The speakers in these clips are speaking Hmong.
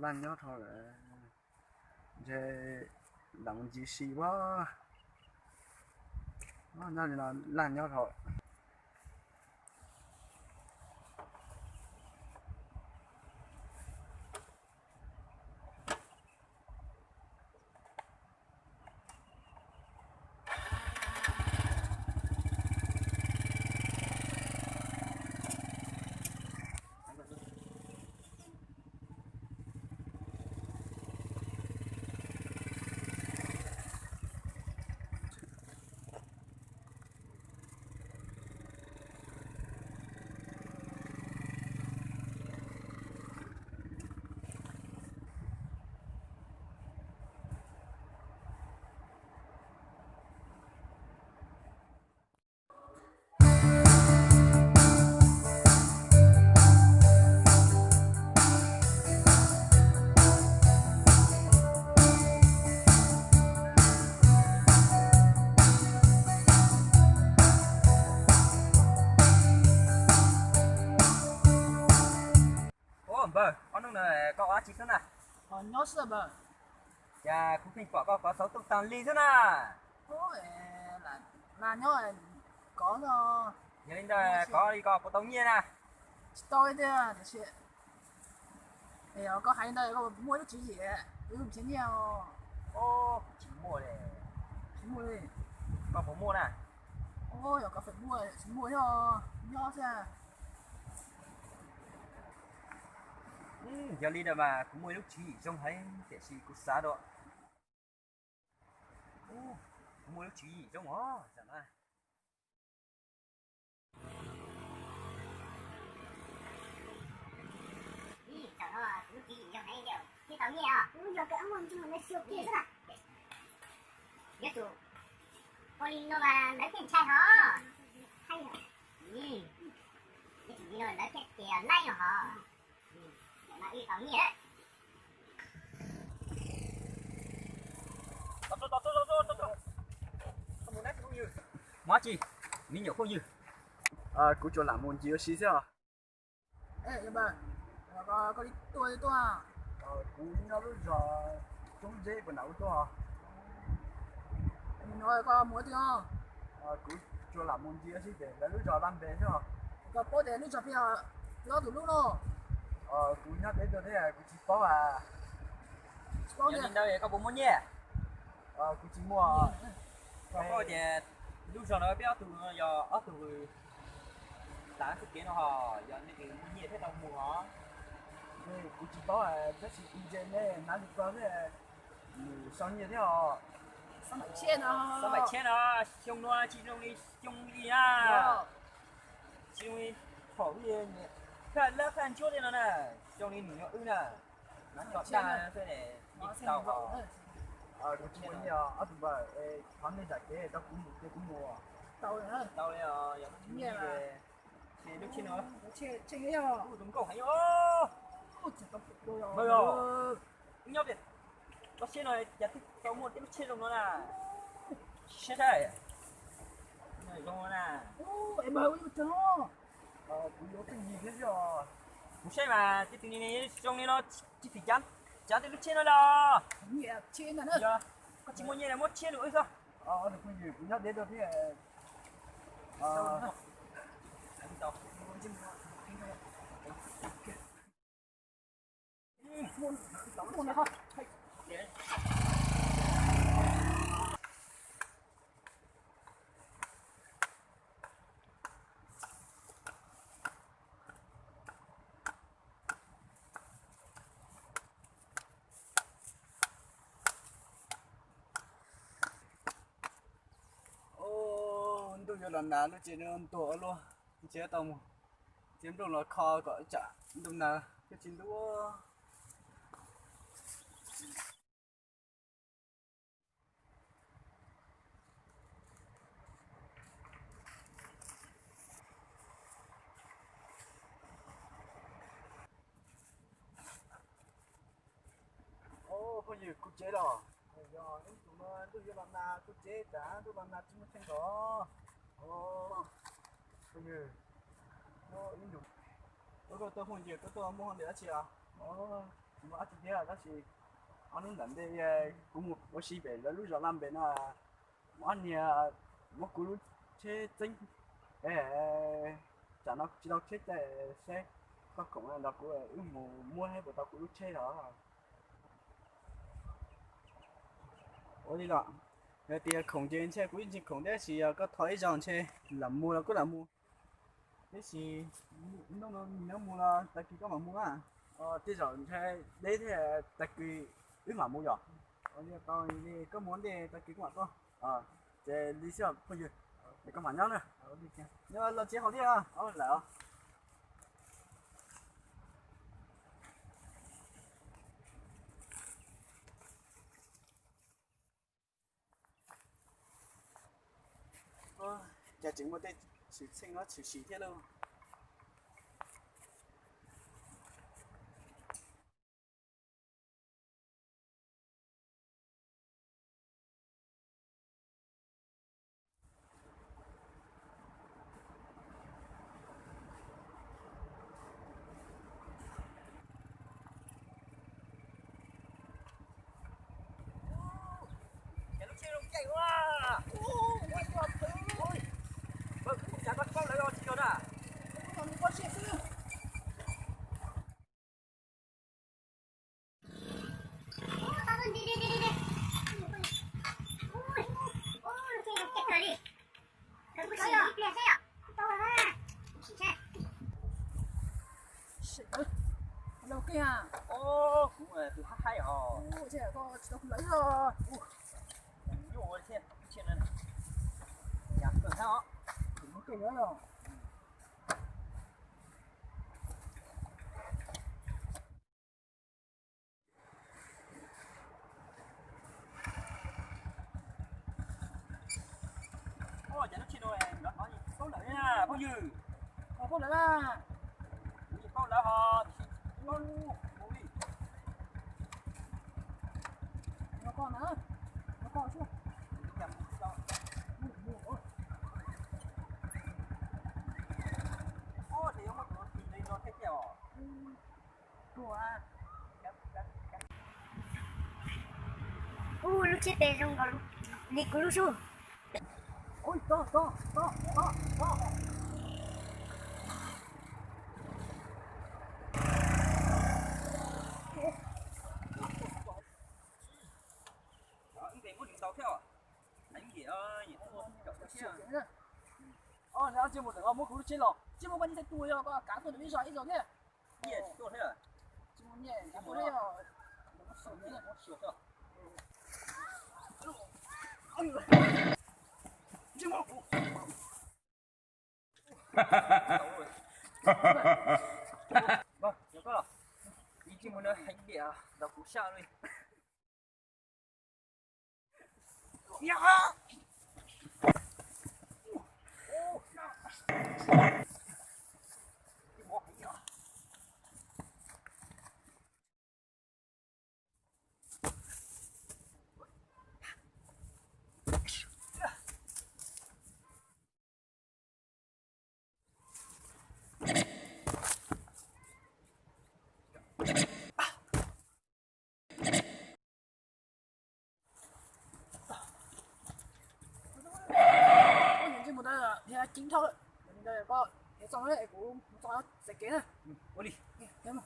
Laj nyob rau lawm, ntshe lam mus ncig si pab. Nyob li no laj nyob rau. Ua npawg, ob hnub no koj ua dab tsi xwb na? Nyob xwb npawg. Cas kuv pheej pom koj kov xauv tuj tag li xwb na. Lam nyob kov no. Yog li ntawd kov li koj puas tau nyiaj na? Tsis tau li tiag. Tiam sis koj hais li ntawd koj muaj lub tswv yim, kuv tsis nyiaj os. Tsis muaj li. Tsis muaj li. Koj puas muaj na? Yog koj feem muaj tsis muaj thiab, nyob xwb. Yog li ntawd mas kuv muaj ib lub tswv yim zoo heev tiam sis kuv xav rau, kuv muaj lub tswv yim zoo os. Tam no kuv lub tswv yim zoo heev, thiaj tau nyiaj os. Yog kawg muaj ntsis mus xyuas kiag xwb na. Yuav tsum ua li no mas lawv thiaj ntshai hov. Yuav tsum li no lawv thiaj tias laib no hov. Mas wb tau nyiaj. Mus dab tsi, me nyuam phooj ywg? Kuv tsuas lam mus ncig ua si xwb os. Koj li tuaj li tuaj? Kuv nyob lub zos Toob Zeb puas nram ub tuaj. Nim no koj mus dab tsi os? Kuv tsuas lam mus ncig ua si ces lawv lub zos laj npe xwb os. Koj paub tias lub zos peb ob tug lub no? Kuv nyob deb dua thiab kuv tsis paub. Yog li ntawd koj puas muaj nyiaj? Kuv tsis muaj. Koj paub tias lub zos no peb ob tug yog ob tug tav txuj kev no hos, yog nej muaj nyiaj thiaj tau mus os. Kuv tsis paub tab sis kuv ntsia nej hnav li ko thiab, nws sau nyiaj thiab os. Xab maim tshiab no xyoo no tsis zoo li xyoo ib na. Tsis zoo li thaum ub, phaj lab phaj ntsuab tej no na, zoo li nws nyob wb na. Hnav tso dag xwb ne, yeej tsis tau os. Kuv tsis muaj nyiaj os ob tug npawg, thov nej zam kev rau kuv mus ces kuv mus. Tau li os, yog koj tsis muaj nyiaj ces lub tsheb no, tus nkauj heev os. Npawg, nyob pem tsob siab no cas twb tau muaj tej lub tsheb zoo no na. Saib saib, zoo na. Kuv saib mas tej tus zoo li no tsis phem cav, cav tej lub tsheb no los. Yog koj tsis muaj nyiaj muab tsheb rau wb xwb. Kuv nyob deb dua thiab. Ntuj yuav los nag, lub tsev no ntuag ua luaj, ntshe tau mus txiav nplooj los kho kom tsam ntuj nag thiaj tsis ntub. Phooj ywg, kuv tsev los. Yog ib tus no ntuj yuav los nag, kuv tsev tas ntuj los nag tsis muaj tsheej nkaus. Phooj ywg, ib ntus, koj tuaj phooj ywg, koj tuaj muaj hauj lwm dab tsi os? Mus dab tsi thiab, tab sis ob hnub ntawm ntej kuv mus ua si pem lawv lub zos laj npe no, ob niag muab kuv lub tsheb txeeb, tsam no tsis tau tsheb caij, saib koj khoom nrog kuv wb mus muab puas tau kuv lub tsheb os. Ua li los, yog tias khoom ces ntshe kuv yeej tsis khoom thiab, tab sis yog koj thov ib zaug ntshe lam mus los kuj lam mus. Tiam sis hnub no nyob mus los tag kis koj mam mus na. Tej zaum ntshe deb thiab, tag kis wb mam mus yom. Tau li koj mus ntej tag kis kuv mam tuaj. Ces li xwb phooj ywg, es koj mam nyob na. Nyob los tsis haus thiab lawm. Cas tseem muaj tej xwm txheej no tshwm sim thiab lauj. Ua cas lub tsheb no lawv no paub lawm na phooj ywg. Paub lawm na. Kuv yeej paub lawm ho, tiam sis paub mus li. No koj na, no koj xwb. Ua ces yuav muaj tus tis li no thiab tiag os. Ub, lub tsheb pem zoo nkaus li kuv lub xwb. Ntsia mus ntawm no muab kuv lub tsheb los, tsis muaj paj nyiaj thaij tus yog koj kav tuaj ntawm ib zos ib zos thiab. Mus tau thiab ceeb dhau lawm, koj thiab txog es kuv mus txog txais kev na. Ua li. Ua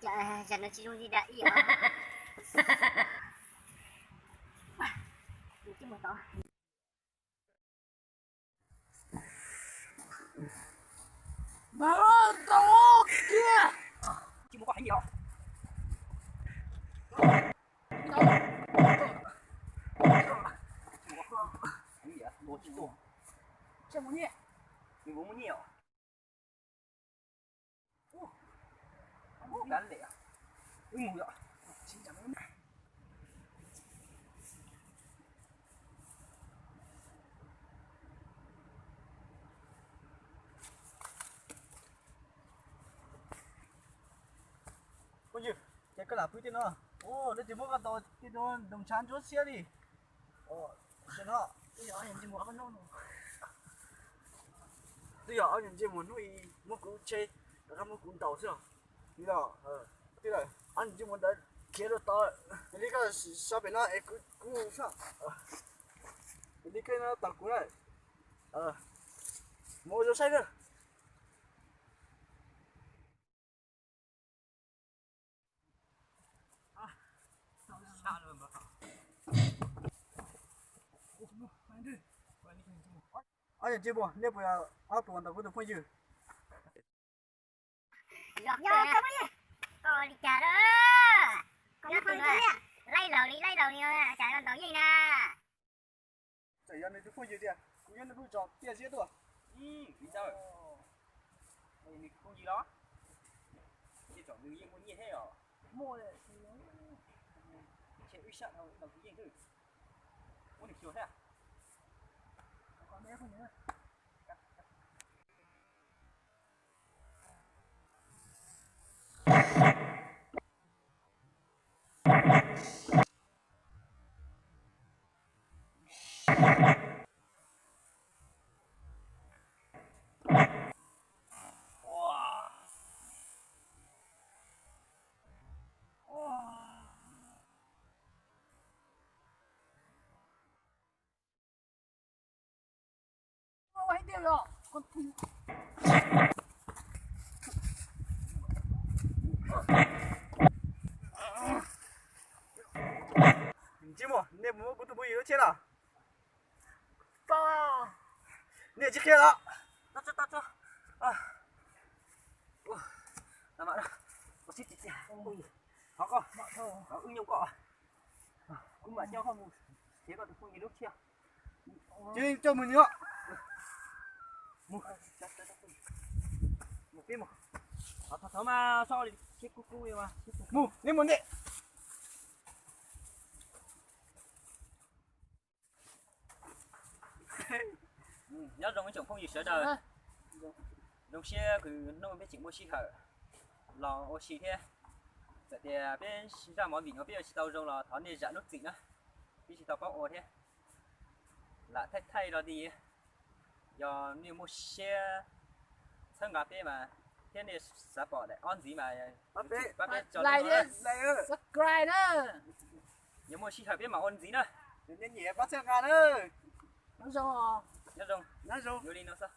cas zam no tsis zoo li dag ib os. Nws mus muaj nyiaj os. Ub, ub, kav liam, wb mus yom. Phooj ywg, ces koj lam pw tej no. Ua, nej tsis muab koj tos tej no, ntoos ntshav ntsuab xiab li. Twb yog ob niag ntsej muag, twb yog ob niag ntsej muag hnub i muab kuv tshem, rov qab muab kuv ntaus xwb os. Li los, ob niag ntsej muag ntawd khiav rau tod. Yog li koj so pem no es kuv, kuv mus xwb. Yog li koj no tos kuv na. Mus ua zoo saib na. Ob niag ntsej muag, nej puas yog ob tug uas ntaus kuv tus phooj ywg? Yog koj, koj li cas lawm? Koj tus laij laus li laij laus li cas ntaus yeej na. Txawm yog nws tus phooj ywg tiag, kuv yuav nws lub zos tiaj ziab tuaj. Vim ntawd nws phooj ywg los? Tej zaum nws yeej muaj nyiaj thiab os. Ntshe wb sab dhau ntaus kuv yeej xwb. Muab nws xyuas thiab. Ntsej muag, nej muab kuv tus phooj ywg lub tsheb los? Nej tsis qhia los? Thov koj, thov wb nyooj koj, kuv mam coj koj mus xev koj tus phooj ywg lub tsheb. Ces coj mus nyob. Mus peb mus. Thov mas so li sib kub kub li mas. Mus, nej mus ntej. Nyob zoo ib tsoom phooj ywg sawv daws, zoo siab kws hnub peb tseem muaj sij hawm los ua si thiab. Txawm tias peb zaj movie no peb ua tsis tau zoo los thov nej zam lub txim na, peb tsis tau paub ua thiab. Lam thaij thaij los li, yog nej muaj siab txhawb nqa peb mas, thiab nej xav pom daim ob ntxiv mas pab peb tso like thiab subscribe na. Yog muaj sij hawm peb mam ua ntxiv na. Nyiam pab txhawb nqa na. Nyob zoo, nyob zoo, yuav li no xwb.